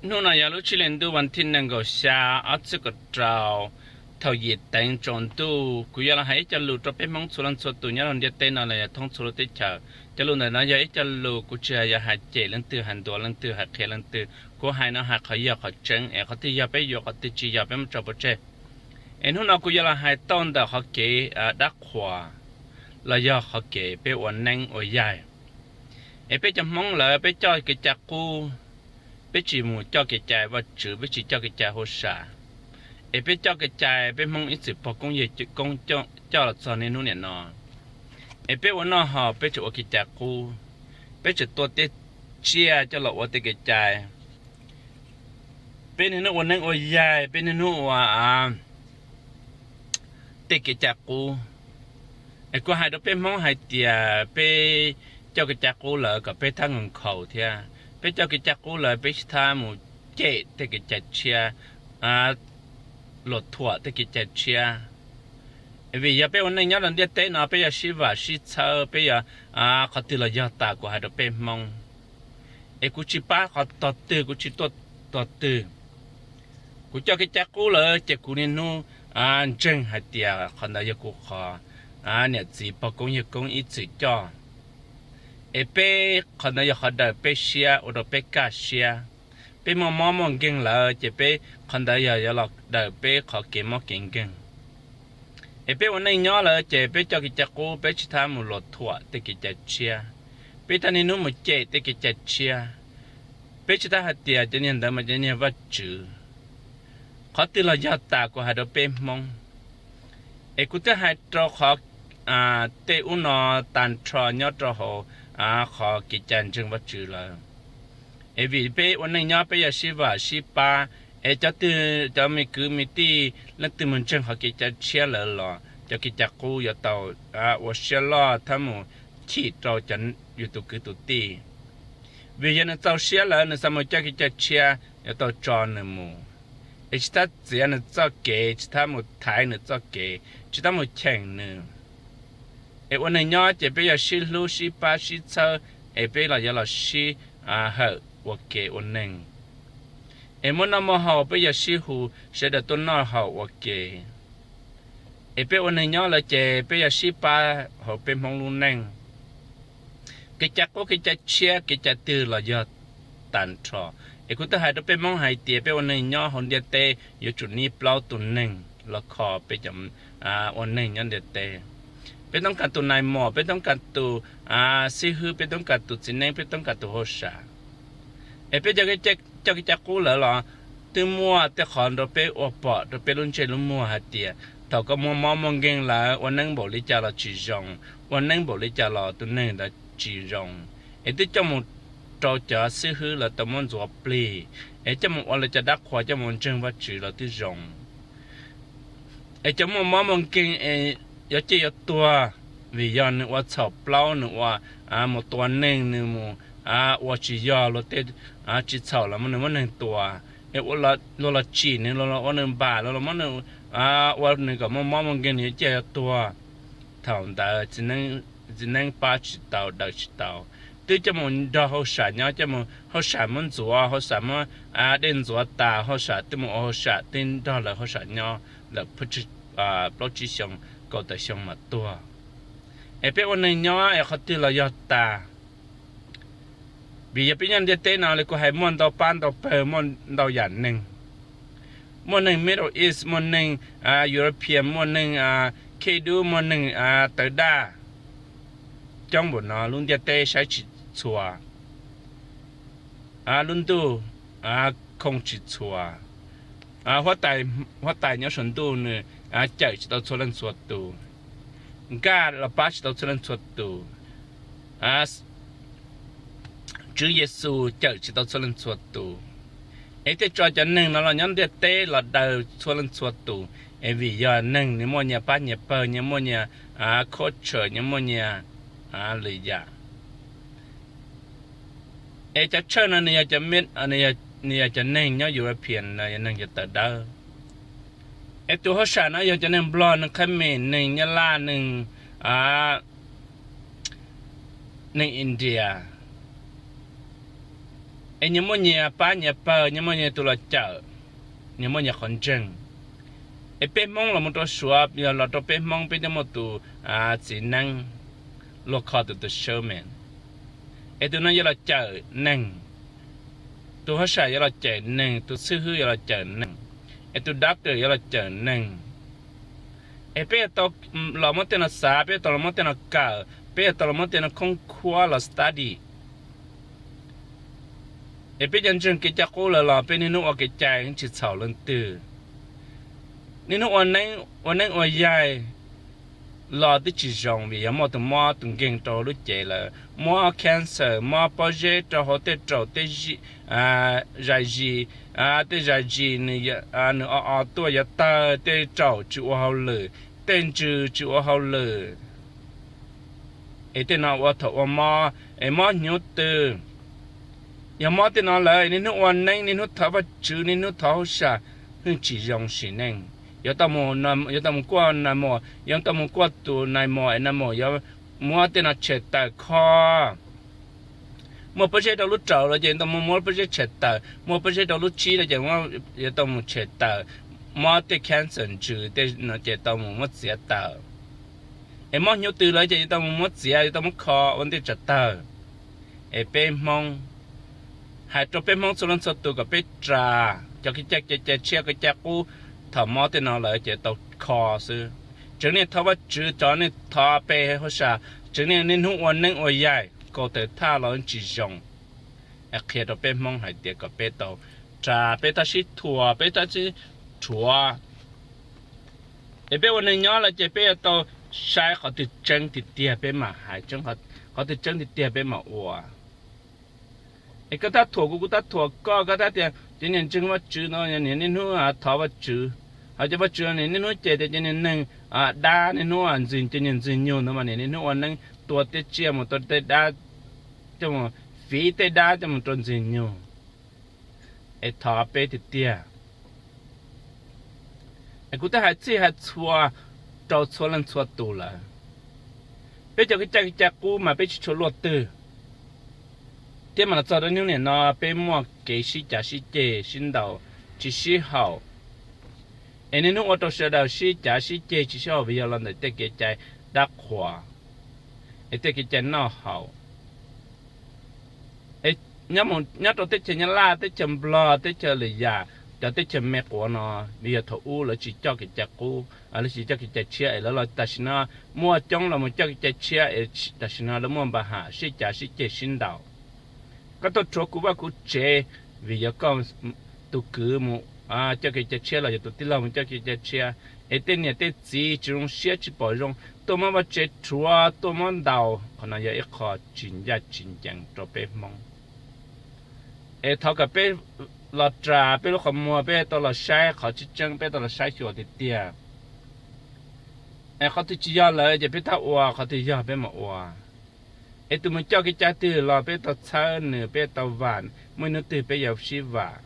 Hnub no yog lub tsib hli ntuj vas thib nees nkaum xya, ob txhiab kaum rau, thaum yim teev tsaus ntuj, kuv yuav los hais ib co lus rau peb Hmoob txhua leej txhua tus nyob rau ntiaj teb no los yog thoob txhua lub teb chaws. Cov lus ntawm no yog ib co lus kuv tsis hais yog hais cem leej twg, hais ntuas leej twg, hais qhia leej twg. Kuv hais no hais qhov yog qhov tseeb, es qhov twg yog peb yuav, qhov twg tsis yog peb muab tso pov tseg. Es hnub no kuv yuav los hais tau ntawm qhov kev dab qhuas los yog qhov kev peb ua neeb ua yaig. Es peb cov Hmoob lawm peb coj kev cai qub, peb tsis mus coj kev cai Vajtswv, peb tsis coj kev cai hauj sam. Es peb coj kev cai peb Hmoob ib txwm pog koob yawg koob coj los txog niaj hnub niam no. Es peb ua noj haus peb tseem ua kev cai qub, peb tseem tua tej tsiaj coj los ua tej kev cai. Peb niaj hnub ua neeb ua yaig, peb niaj hnub ua tej kev cai qub. Es kuv hais rau peb Hmoob hais tias peb coj kev cai qub lawm kom peb thab nkhaus thiab. Peb coj kev cai qub lawm peb tsis thab mus cem tej kev cai tshiab, luag thuam tej kev cai tshiab. Vim yog peb ua neej nyob rau ntiaj teb no peb yuav sib vam sib txhawb, peb yuav qhov twg los yog tas kuv hais rau peb Hmoob. Es kuv tsis pab qhov tog twg, kuv tsis tuaj tog twg. Kuv coj kev cai qub lawm ces kuv niaj hnub ntseeg hais tias qhov ntawd yog kuv qhov niam txiv pog koob yawg koob ib txwm coj. Es peb qhov ntawd yog qhov daws peb siab ua rau peb kaj siab. Peb muaj mob muaj nkeeg lawm ces peb qhov ntawd yog yuav los daws peb qhov kev mob kev nkeeg. Es peb ua neej nyob lawm ces peb coj kev cai qub, peb tsis thab mus luag thuam tej kev cai tshiab. Peb thab niaj hnub mus cem tej kev cai tshiab. Peb tsis thab hais tias cov niag ntawd mas cov niag vaj tswv. Qhov twg los yog tas kuv hais rau peb Hmoob. Es kuv twb hais rau qhov tej ub no tag nrho nyob rau hauv qhov kev cai ntseeg Vaj Tswv lawm. Es vim peb ua neej nyob peb yuav sib vam sib pab, es cov twg cov me kwv me tij leej twg mus ntseeg qhov kev cai tshiab lawm los cov kev cai qub yuav tau ua siab loj thiab mus chim rau yus tus kwv tus tij. Vim yog nws txaus siab lawm nws xav mus coj kev cai tshiab yuav tau tso nws mus. Es tsis thab txiav nws txoj kev, tsis thab mus thaiv nws txoj kev, tsis thab mus cheem nws. Es ua neeg nyob ces peb yuav sib hlub sib pab sib txhawb, es peb los yuav los sib hawm ua ke ua neeg. Es muaj noj muaj haus peb yuav sib hu sawv daws tuaj noj haus ua ke. Es peb ua neeg nyob lawm ces peb yuav sib pab hauv peb Hmoob lub neej. Kev cai qub kev cai tshiab kev cai twg los yog tag nrho. Es kuv twb hais rau peb Hmoob hais tias peb ua neeg nyob hauv ntiaj teb yuav tsum nib plaub tus neeg los kho peb cov ua neeg nyob ntiaj teb. Peb toob kas tus nais mos, peb toob kas tus xib hwb, peb toob kas tus txiv neeb, peb toob kas tus hauj sam. Es peb coj kev cai qub lawm los twb muaj tej qhov rau peb ua pom rau peb lub ntsej lub muag hais tias thaum koj muaj mob muaj nkeeg lawm ua neeb npaum li cas los tsis zoo, ua neeb npaum li cas los tus neeg ntawd tsis zoo. Es twb coj mus rau cov xib hwb lawv tau muab ntxuav plig, es coj mus ua lawv cov dab qhuas coj mus ntseeg Vaj Tswv los twb zoo. Es cov muaj mob muaj nkeeg es yuav ciaj yuav tuag, vim yog nws ua txhaum plaub, nws ua mus tua neeg, nws mus ua tsis yog luag tej tsis txhaum los nws muab neeg tua. Es luag los tsim nws, luag los ua nws npam, luag los muab nws, ua nws kom muaj mob muaj nkeeg, nws yuav ciaj yuav tuag. Thaum ntawd txiv neeb pab tsis tau, daws tsis tau. Twb coj mus nrog hauj sam nyob, coj mus hauj sam muab ntxuav, hauj sam muab dej ntxuav tas, hauj sam twb mus ua hauj sam twb nrog lawv hauj sam nyob lawm plaub tsib xyoo, kaum tawm xyoo mas tuag. Es peb ua neeg nyob es qhov twg los yog tas. Vim yog peb nyob ntiaj teb no li kuv hais muaj ntau pab ntau pawg, muaj ntau yam neeg. Muaj neeg Middle East, muaj neeg European, muaj neeg Khej Dub, muaj neeg tawv daj. Coob npaum no lub ntiaj teb saib tsis txhua, lub ntuj khooj tsis txhua. Huab tais nyob saum ntuj nws cawm tsis tau txhua leej txhua tus. Nkaj los pab tsis tau txhua leej txhua tus. Tswv Yexus cawm tsis tau txhua leej txhua tus. Es thiaj tso cov neeg no los nyob ntiaj teb los daws txhua leej txhua tus. Es vim yog neeg nws muaj nyias pab nyias pawg, nyias muaj nyias culture, nyias muaj nyias lwm yam. Es cov tshawj no nws yog cov neeg nyob European, yog neeg cov tawv dawb. Es tus hauj sam no yog cov neeg Nplog, neeg Khab Mem, neeg Nyab Laj, neeg, neeg India. Es nyias muaj nyias pab nyias pawg, nyias muaj nyias tus los cawm, nyias muaj nyias qhov ntseeg. Es peb Hmoob los mus rau Suav, yog los rau peb Hmoob peb thiaj muaj tus txiv neeb luag kho tus tus shaman. Es tus no yuav los cawm neeg, tus hauj sam yuav los cawm neeg, tus xib hwb yuav los cawm neeg, es tus doctor yuav los cawm neeg. Es peb yuav tau los muab tej no xav, peb yuav tau los muab tej no kawm, peb yuav tau los muab tej no khoob khuab los study. Es peb cov ntseeg kev cai qub lawm los peb niaj hnub ua kev cai tsis txhaum leej twg. Niaj hnub ua neeb ua yaig los twb tsis zoo, vim yog muaj tus mob tus nkeeg rau lub cev lawm, mob cancer, mob pob zeb rau hauv tej raum tej zais zis, tej zais zis nws o o tuaj yuav tawg, tej raum tsis ua hauj lwm, tej ntsws tsis ua hauj lwm. Es tej no ua thaum ua mob, es mob hnyuv twg? Yog mob tej no lawm niaj hnub ua neeb, niaj hnub thov Vajtswv, niaj hnub thov hauj sam, yeej tsis zoo sim neej. Yuav tau mus kuaj nais mos, yuav tau mus kuaj tus nais mos es nais mos yuav muab tej no tshem tawm kho. Muaj pob zeb rau lub raum los ces tau mus muab pob zeb tshem tawm, muaj pob zeb rau lub tsib los ces yuav tau mus tshem tawm, mob tej cancer ntsws tej no ces tau mus muab txiav tawm. Es mob hnyuv twg lawm ces yuav tau mus muab txiav, yuav tau muab kho ua ntej tsav tawg. Es peb Hmoob hais rau peb Hmoob txhua leej txhua tus kom peb ras cov kev cai kev cai tshiab kev cai qub, thaum mob tej no lawm ces tau kho xwb. Tseev nej thov Vajtswv, tseev nej thov pe hauj sam, tseev nej niaj hnub ua neeb ua yaig kaus tawm thaj los tsis zoo. Qhia rau peb Hmoob hais tias kom peb tau ras, peb tab sib thuam, peb tab sib rhuav. Es peb ua neeg nyob lawm ces peb yuav tau saib qhov twg tseeb tiag tiag peb mam hais, qhov twg tseeb tiag tiag peb mam ua. Es koj tab thuam kuv, kuv tab thuam koj, koj tab tias cov niag ntseeg Vajtswv no niaj hnub thov Vajtswv, ho cov Vajtswv niaj hnub cem tias cov niag neeg dab, niaj hnub ntxwg, cov niag ntxwg nyug ntawd mas niaj hnub ua neeb tua tej tsiaj mus, tua tej dab, coj mus fiv tej dab coj mus rau ntxwg nyug. Es thov peb tiag tiag. Es kuv twb hais txhij hais txhua rau txhua leej txhua tus lawm, peb cov kev cai kev cai qub mas peb tsis tshua luaj twg. Thiab mas los txog rau hnub niam no peb muaj kev sib cav sib ceg sib ntaus tsis sib haum. Es niaj hnub ua rau sawv daws sib cav sib ceg tsis sib haum vim yog los ntawm tej kev cai dab qhuas, es tej kev cai noj haus. Nyob rau teb chaws Nyab Laj, teb chaws Nplog, teb chaws lwm yam, cov teb chaws me quav no, vim yog thaum ub lawv tsis coj kev cai qub, lawv tsis coj kev cai tshiab es lawv los tam sim no muaj coob los mus coj kev cai tshiab es tam sim no lawv muaj npa ham sib cav sib ceg sib ntaus. Koj tuaj rhuav kuv vaj kuv tsev vim yog koj tus kwv mus coj kev cai tshiab los yog tus tij laug mus coj kev cai tshiab, es tej niam tej txiv tsis zoo siab tsis pom zoo tuaj muab vaj tsev rhuav, tuaj muab ntaus. Qhov no yog ib qho tsis ncaj tsis ncees rau peb Hmoob. Es thov kom peb los ras peb lub qhov muag, peb tau los saib qhov tseeb tseeb, peb tau los saib xyuas tiag tiag. Es qhov twg tsis yog lawm ces peb thab ua, qhov twg yog peb mam ua. Es tus mus coj kev cai twg los peb tau txhawb nws, peb tau vam, muaj ib hnub twg peb yuav sib vam.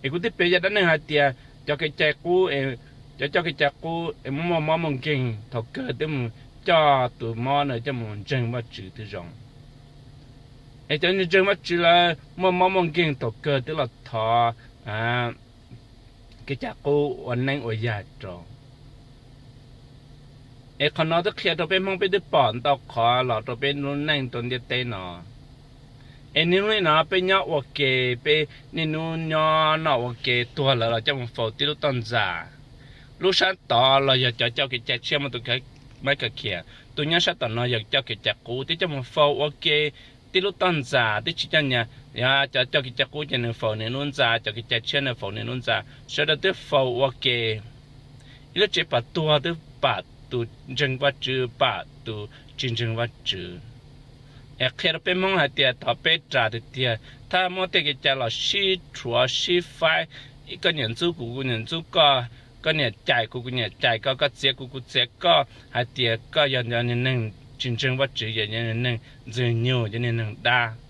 Es kuv twb piav yog dab neeg hais tias cov kev cai qub, cov coj kev cai qub es muaj mob muaj nkeeg thaum kawg twb mus coj tus mob no coj mus ntseeg Vajtswv twb zoo. Es cov ntseeg Vajtswv lawv muaj mob muaj nkeeg thaum kawg twb los thov kev cai qub ua neeb ua yaig rau. Es qhov no twb qhia rau peb Hmoob peb twb pom ntau qhov los rau peb lub neej rau ntiaj teb no. Es niaj hnub no peb nyob ua ke, peb niaj hnub nyob noj ua ke, tuag lawm los coj mus faus tib lub toj ntxas. Lub sab tod los yog cov coj kev cai tshiab muaj tus mab kas khias, tus nyob sab tom no yog coj kev cai qub, twb coj mus faus ua ke tib lub toj ntxas, twb tsis coj nyias, cov coj kev cai qub ces nws faus nws lub ntxa, cov kev cai tshiab nws faus nws lub ntxa, sawv daws twb faus ua ke. Ib lub tsev pam tuag twb pam tus ntseeg Vajtswv pam tus tsis ntseeg Vajtswv. Es qhia rau peb Hmoob hais tias thov peb ras tiag tiag, thaj muab tej kev cai los sib rhuav sib faib, koj niam ntxub kuv, kuv niam ntxub koj, koj niam cais kuv, kuv niam cais koj, koj txiav kuv, kuv txiav koj, hais tias koj yog niag neeg tsis ntseeg Vajtswv, yog niag neeg ntxwg nyug, yog niag neeg dab.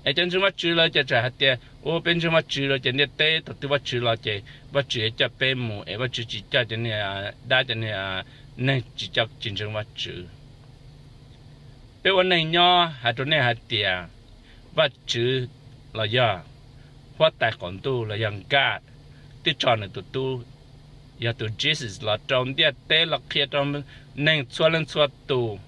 Es cov ntseeg Vajtswv lawv ces txawm hais tias ua peb ntseeg Vajtswv lawm ces ntiaj teb thaum twg Vajtswv los ces Vajtswv yuav coj peb mus, es Vajtswv tsis coj cov niag dab, cov niag neeg tsis coj tsis ntseeg Vajtswv. Peb ua neeg nyob hais rau nej hais tias Vajtswv los yog huab tais qaum ntuj los yog God twb tso nws tus tub, yog tus Jesus los rau ntiaj teb los qhia rau neeg txhua leej txhua tus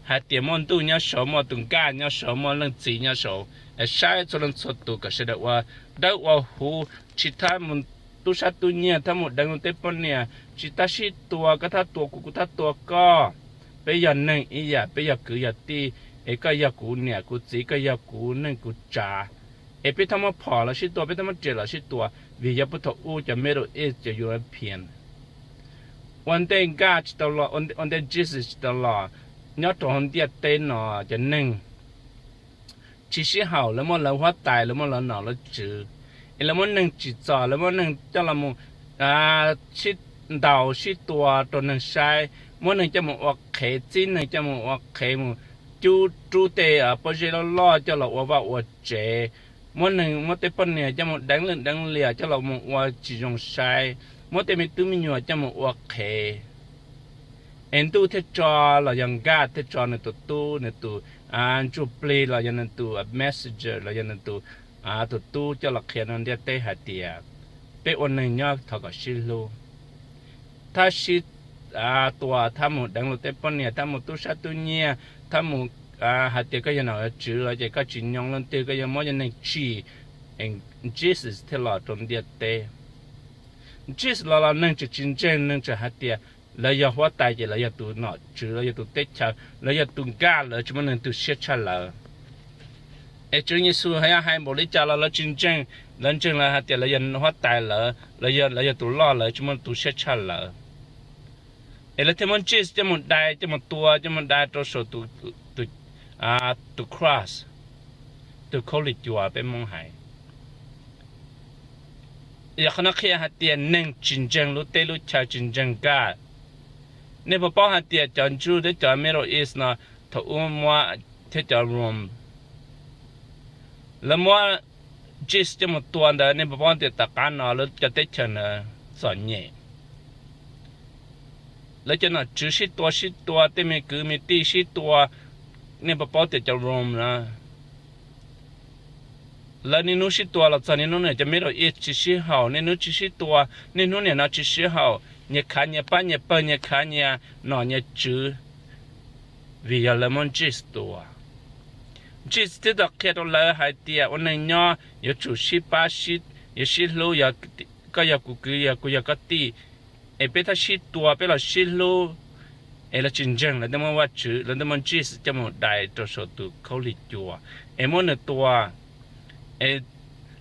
hais tias muaj ntuj nyob saud, muaj tus God nyob saud, muaj leej txiv nyob saud, es saib txhua leej txhua tus kom sawv daws ua dawb ua huv, tsis thab mus tub sab tub nyiag, thab mus deev luag tej poj niam, tsis thab sib tua, koj thab tua kuv, kuv thab tua koj. Peb yog neeg ib yam, peb yog kwv yog tij, es koj yog kuv niam kuv txiv, koj yog kuv neej kuv tsav, es peb thab muab phom los sib tua, peb thab muab riam los sib tua, vim yog puag thaum ub cov Middle East, cov European ua ntej God tsis tau los, ua ntej Jesus tsis tau los, nyob rau hauv ntiaj teb no cov neeg tsis sib haum, lawv muaj lawv huab tais, lawv muaj lawv nom lawv tswv, es lawv muab neeg tsim txom, lawv muab neeg coj los mus sib ntaus sib tua rau neeg saib, muab neeg coj mus ua qhev, txib neeg coj mus ua qhev, mus cub rub tej pob zeb loj loj coj los ua vaj ua tsev, muab neeg, muab tej poj niam coj mus deev lwj deev liam coj los mus ua tsis zoo saib, muab tej me tub me nyuam coj mus ua qhev. Es ntuj thiaj tso, los yog God thiaj tso nws tus tub, nws tus ntsuj plig, los yog nws tus messenger, los yog nws tus, tus tub coj los qhia rau ntiaj teb hais tias peb ua neeg nyob thov kom sib hlub, thab sib tua, thab mus deev luag tej poj niam, thab mus tub sab tub nyiag, thab mus hais tias koj yog nom yog tswv los ces koj tsis nyoo leej twg, koj yog mob yog neeg tsim. Jesus thiaj los rau ntiaj teb. Jesus los los neeg tseem tsis ntseeg, neeg tseem hais tias lawv yog huab tais ces lawv yog tus nom tswv, lawv yog tus teb chaws, lawv yog tus God, lawv tsis muaj neeg tu siab tshaj lawv. Es Tswv Yexus hais npaum li cas los lawv tsis ntseeg, lawv ntseeg lawv hais tias lawv yog huab tais lawv, lawv yog tus loj, lawv tsis muaj tu siab tshaj lawv. Es lawv thiaj muab Jesus coj mus dai, coj mus tua, coj mus dai rau saum tus cross, tus khaub lig cua peb Hmoob hais. Yog qhov no qhia hais tias neeg tsis ntseeg lub teb lub chaw, tsis ntseeg God. Nej puas paub hais tias cov Jew thiab cov Middle East no thaum ub muab, thiab cov Rome, lawv muab Jesus coj mus tua ntawd, nej puas paub tias tom qab no lawv cov teb chaws ntawd txom nyem, lawv cov nom tswv sib tua sib tua, tej me kwv me tij sib tua. Nej puas paub tias cov Rome na, lawv niaj hnub sib tua los txog niaj hnub no, cov Middle East tsis sib haum, niaj hnub tsis sib tua, niaj hnub niam no tsis sib haum, nyias khav nyias pab nyias pawg, nyias khav nyias nom nyias tswv, vim yog lawv muab Jesus tua. Jesus thiaj tau qhia rau lawv hais tias ua neeg nyob yuav tsum sib pab, yuav sib hlub, koj yog kuv kwv, yog kuv yog koj tij, es peb thab sib tua, peb los sib hlub. Es lawv tsis ntseeg, lawv twb muab Vajtswv, lawv twb muab Jesus coj mus dai rau saum tus khaub lig cua, es muab nws tua. Es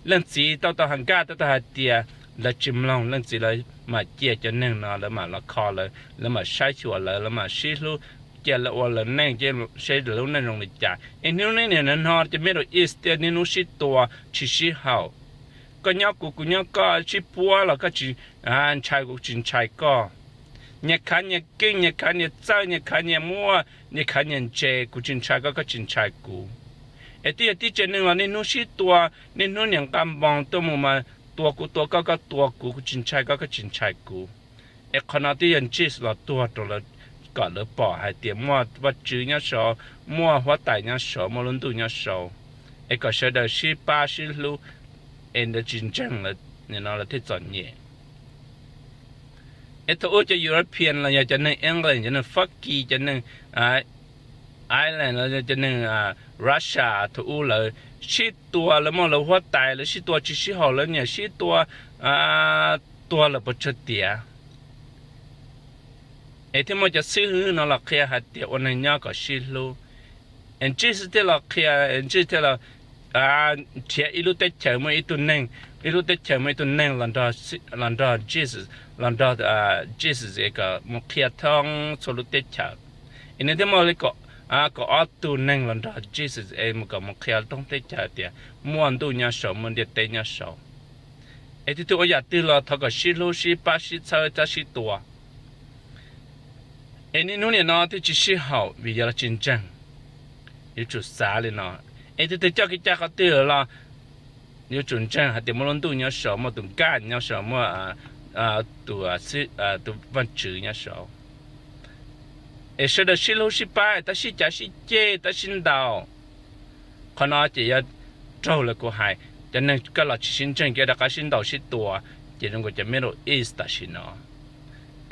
leej txiv tau tau hais, nkaj tau tau hais tias lawv tsis mloog leej txiv, lawv mam cia cov neeg no, lawv mam los kho lawv, lawv mam saib xyuas lawv, lawv mam sib hlub, cia lawv ua lawv neej, seb lawv lub neej zoo li cas. Es niaj hnub niam no cov Middle East thiaj niaj hnub sib tua tsis sib haum. Koj nyob kuv, kuv nyob koj, sib puab los koj tsis ntshai kuv, kuv tsis ntshai koj. Nyias khav nyias keej, nyias khav nyias txawj, nyias khav nyias muaj, nyias khav nyias ntse, kuv tsis ntshai koj, koj tsis ntshai kuv. Es twb yog tib tsev neeg los niaj hnub sib tua, niaj hnub niam nqa npoos tuaj mus mas tua kuv tua koj, koj tua kuv, kuv tsis ntshai koj, koj tsis ntshai kuv. Es qhov no twb yog Jesus los tuag rau lawv, kom lawv pom hais tias muaj Vajtswv nyob saud, muaj huab tais nyob saud, muaj lub ntuj nyob saud, es kom sawv daws sib pab sib hlub, es lawv tsis ntseeg, no lawv thiaj txom nyem. Es thaum ub cov European los yog cov neeg England, cov neeg Fab Kis, cov neeg Ireland los yog cov neeg Russia, thaum ub lawv sib tua, lawv muaj lawv huab tais, lawv sib tua tsis sib haum, lawv nyiam sib tua, tuag lawm puas tsawg tiam. Es thiaj muaj cov xib hwb no los qhia hais tias ua neeg nyob kom sib hlub. Es Jesus thiaj los qhia, Jesus thiaj los nrhiav ib lub teb chaws muaj ib tug neeg, ib lub teb chaws muaj ib tug neeg los nrog Jesus, los nrog Jesus es kom mus qhia thoob txhua lub teb chaws. Es nws thiaj muaj li kaum ob tug neeg los nrog Jesus es mus kom mus qhia thoob teb chaws tias muaj ntuj nyob saud, muaj ntiaj teb nyob saud. Es tus twg ua yam twg los thov kom sib hlub, sib pab, sib txhawb, txhawb sib tua. Es niaj hnub niam no twb tsis sib haum vim yog lawv tsis ntseeg. Yuav tsum xav li no. Es tus twg coj kev cai qhov twg los yuav tsum ntseeg hais tias muaj lub ntuj nyob saud, muaj tus nkaj nyob saud, muaj tus, tus Vajtswv nyob saud. Es sawv daws sib hlub sib pab, tab sib cav sib ceg, tab sib ntaus. Qhov no ces yuav raug lawv kuv hais, cov neeg koj los tsis sib ntseeg, koj rov qab sib ntaus sib tua, ces zoo nkaus cov Middle East tam sim no.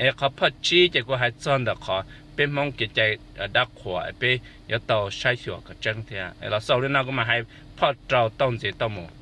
Es qhov phoj tsib ces kuv hais txog ntawm qhov peb Hmoob kev cai dab qhuas, peb yuav tau saib xyuas kom tseeb thiab. Los xaus li no kuv mam hais phoj rau tauj ntxiv tauj mus.